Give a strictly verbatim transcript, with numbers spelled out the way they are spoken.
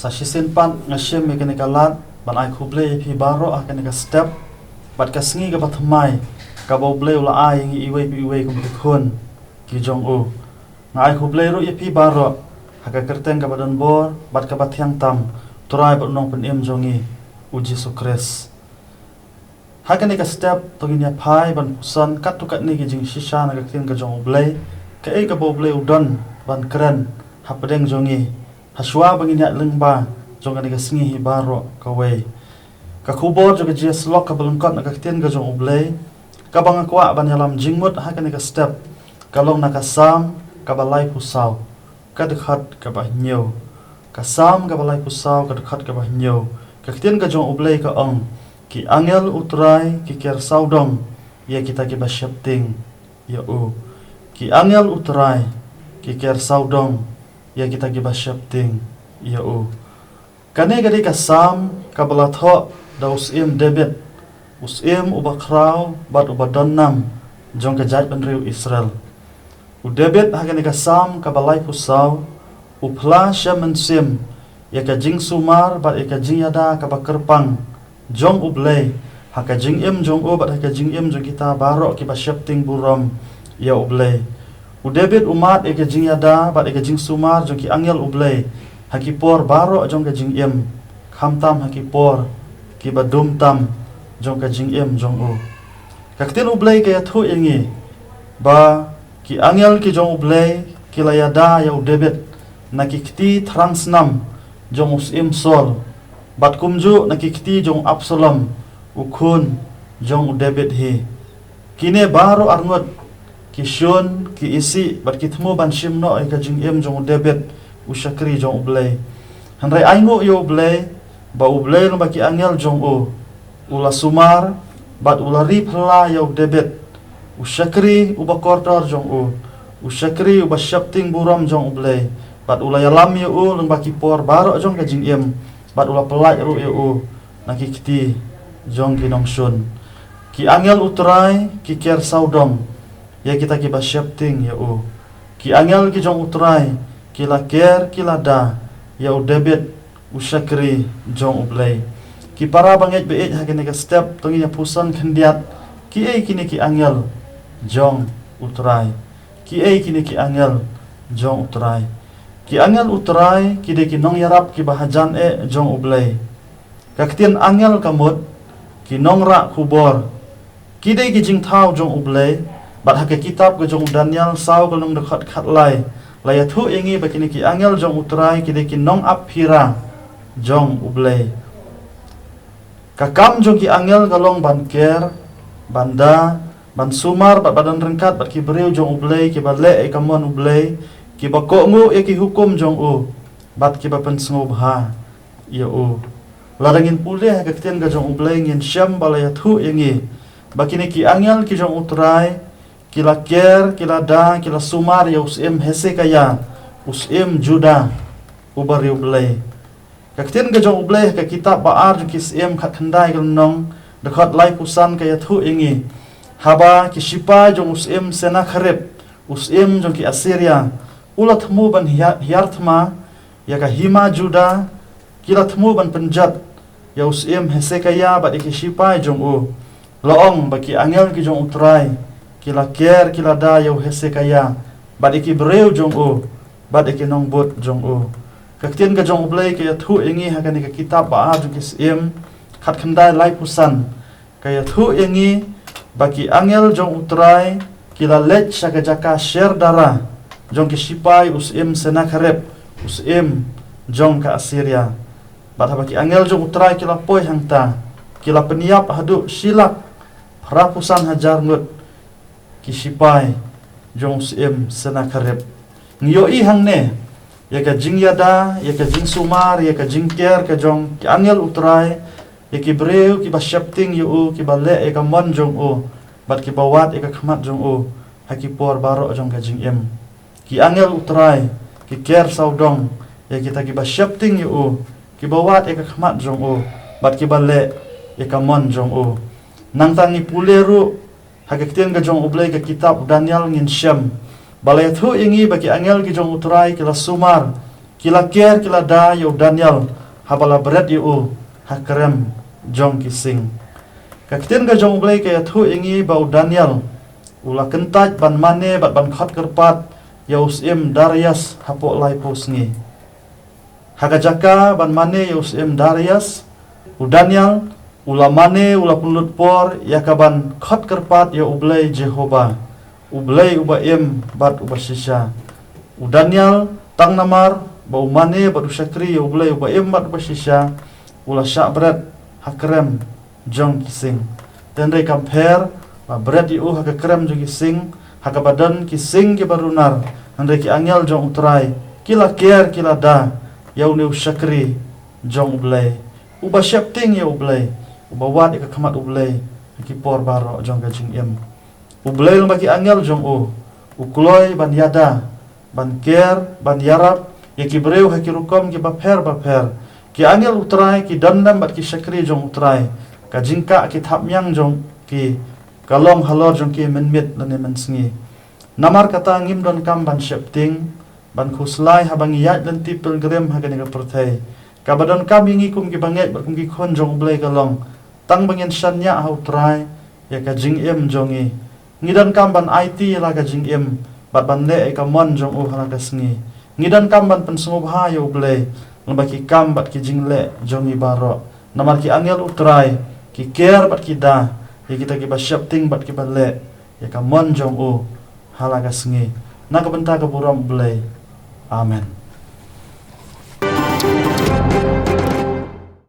Sa shisien pat nga shim ïa kane ka lad ban ai khublei ïa phi baroh ha kane ka step bad ka sngi kaba thymmai kaba U Blei u la ai ïa ngi iwei pa iwei kum ki khun ki jong u. Nga ai khublei ruh ïa phi baroh ha ka kyrteng kaba donbor bad kaba thiang tam Trai bad Nongpynim jong ngi, U Jisu Khrist. Ha kane ka step to ngin ïa phai ban puson katto katne ki jingshisha na ka ktien ka jong U Blei, kaei kaba U Blei u don ban kren hapdeng jong ngi ha shuwa ba ngin ïaid lyngba jong kane ka sngi hi baroh kawei. Ka khubor jong ka jingïasyllok kaba lyngkot na ka ktien ka jong U Blei kaba nga kwah ban ïalam jingmut ha kane ka step ka long na ka Salm kaba laiphew saw, ka dkhot kaba hynñiew. Ka Salm kaba laiphew saw, ka dkhot kaba hynñiew. Ka ktien ka jong U Blei ka ong, ki angel U Trai ki ker sawdong ïa kita kiba sheptieng ïa u. Ki angel U Trai ki ker sawdong ïa kita kiba sheptieng ïa u. Kane ka dei ka Salm kaba la thoh da u Syiem David, u syiem uba khraw bad uba donnam jong ka jaitbynriew Israel. U David ha kane ka Salm kaba laiphew saw u phla sha mynsiem ïa ka jingsumar bad ïa ka jingïada kaba kyrpang jong U Blei ha ka jingim jong u bad ha ka jingim jong kita baroh kiba sheptieng burom ïa U Blei. U David u mad ïa ka jingïada bad ïa ka jingsumar jong ki angel U Blei ha ki por baroh jong ka jingim, khamtam ha ki por kiba dum tam jong ka jingim jong u. Ka ktien U Blei ka ïathuh ïa ngi ba ki angel ki jong U Blei ki la ïada ïa u David na ki kti thrang snam jong u Syiem Saul bad kumjuh na ki kti jong u Absalom, u khun jong u David hi. Kine baroh arngut ki shun, ki isih bad ki thmu ban shim noh ïa ka jingim jong u David, u shakri jong U Blei. Hynrei ainguh ïa U Blei ba U Blei lyngba ki angel jong u u la sumar bad u la ri phylla ïa u David, u shakri uba kordor jong u, u shakri uba sheptieng burom jong U Blei, bad u la ïalam ïa u lyngba ki por baroh jong ka jingim bad u la pyllait ruh ïa u na ki kti jong ki nongshun. Ki angel U Trai ki ker sawdong ïa kita kiba sheptieng ïa u. Ki angel ki jong U Trai ki la ker ki la da ïa u David, u shakri jong U Blei. Ki para bangeit baieit, ha kane ka step to ngin ïa puson khyndiat kiei kine ki angel jong U Trai. Kiei kine ki angel jong U Trai. Ki angel U Trai ki dei ki nongïarap kiba hajan eh jong U Blei. Ka ktien angel ka mut ki nongrah khubor. Ki dei ki jingthaw jong U Blei, bad ha ka kitab ka jong u Daniel saw ka lynnong dkhot khatlai la ïathuh ïa ngi ba kine ki angel jong U Trai ki dei ki nongap phira jong U Blei. Ka kam jong ki angel ka long ban ker, ban da, ban sumar bad ban don ryngkat bad ki briew jong U Blei kiba leh ïa ka mon U Blei, kiba kohnguh ïa ki hukum jong u bad kiba pynsngewbha ïa u. Lada ngin pule ha ka ktien ka jong U Blei ngin shem ba la ïathuh ïa ngi ba kine ki angel ki jong U Trai ki la ker, ki la da, ki la sumar ïa u Syiem Hesekiah, u syiem Judah, uba riewblei. Ka ktien ka jong U Blei ha ka kitab Ba Ar jong ki Syiem khatkhyndai ka lynnong dkhot laiphew san ka ïathuh ïa ngi, haba ki shipai jong u Syiem Sennakherib, u syiem jong ki Assyria, u la thmu ban hiar, hiar thma ïa ka hima Judah, ki la thmu ban pynjot ïa u Syiem Hesekiah bad ïa ki shipai jong u. La ong ba ki angel ki jong U Trai ki la ker, ki la da ïa u Hesekiah bad ïa ki briew jong u bad ïa ki nongbud jong u. Ka ktien ka jong U Blei ka ïathuh ïa ngi ha kane ka kitab Ba Ar jong ki Syiem khatkhyndai laiphew san, ka ïathuh ïa ngi ba ki angel jong U Trai ki la leit sha ka jaka sher dara jong ki shipai u Syiem Sennakherib, u syiem jong ka Assyria. Bad haba ki angel jong U Trai ki la poi hangta, ki la pynïap haduh shilak phraphew san hajar ngut ki shipai jong u Syiem Sennakherib. Ngi ïohi hangne ïa ka jingïada, ïa ka jingsumar, ïa ka jingker ka jong ki angel U Trai ïa ki briew kiba sheptieng ïa u, kiba leh ïa ka mon jong u bad kiba wad ïa ka khmat jong u ha ki por baroh jong ka jingim. Ki angel U Trai ki ker sawdong ïa kita kiba sheptieng ïa u, kiba wad ïa ka khmat jong u bad kiba leh ïa ka mon jong u. Nangta ngi pule ruh ha ka ktien ka jong U Blei, ka kitab Daniel, ngin shem ba la ïathuh ïa ngi ba ki angel ki jong U Trai ki la sumar, Ki la ker ki la da ïa u Daniel haba la bret ïa u ha krem jong ki sing. Ka ktien ka jong U Blei ka ïathuh ïa ngi ba u Daniel u la kyntait ban mane bad ban khot kyrpad ïa u syiem Darius hapoh laiphew sngi. Ha ka jaka ban mane ïa u syiem Darius, u Daniel u la mane, u la pynlut por ïa ka ban khot kyrpad ïa U Blei Jehobah, U Blei uba im bad uba shisha. U Daniel, tang namar ba u mane bad u shakri ïa U Blei uba im bad uba shisha, u la shah bret ha krem jong ki sing. Hynrei kam pher, la bret ïa u ha ka krem jong ki sing, ha kaba don ki sing kiba runar. Hynrei ki angel jong U Trai ki la ker ki la da ïa une u shakri jong U Blei, uba sheptieng ïa U Blei, uba wad ïa ka khmat U Blei ha ki por baroh jong ka jingim. U Blei lyngba ki angel jong u u kloi ban ïada, ban ker, ban ïarap ïa ki briew ha ki rukom kiba pher ba pher. Ki angel U Trai ki don lem bad ki shakri jong U Trai. Ka jingkah ki thapniang jong ki ka long halor jong ki mynmiet lane mynsngi. Namar kata ngim donkam ban sheptieng, ban khuslai haba ngi ïaid lynti pilgrim ha kane ka pyrthei. Kaba donkam ïa ngi kum ki bangeit bad kum ki khun jong U Blei ka long tang ba ngin shaniah ha U Trai ïa ka jingim jong ngi. Ngi donkam ban aiti ïa la ka jingim bad ban leh ïa ka mon jong u ha la ka sngi. Ngi donkam ban pynsngewbha ïa U Blei lyngba ki kam bad ki jingleh jong ngi baroh. Namar ki angel U Trai ki ker bad ki da ïa kita kiba sheptieng bad kiba leh ïa ka mon jong u ha la ka sngi. Na ka bynta ka burom U Blei. Amen.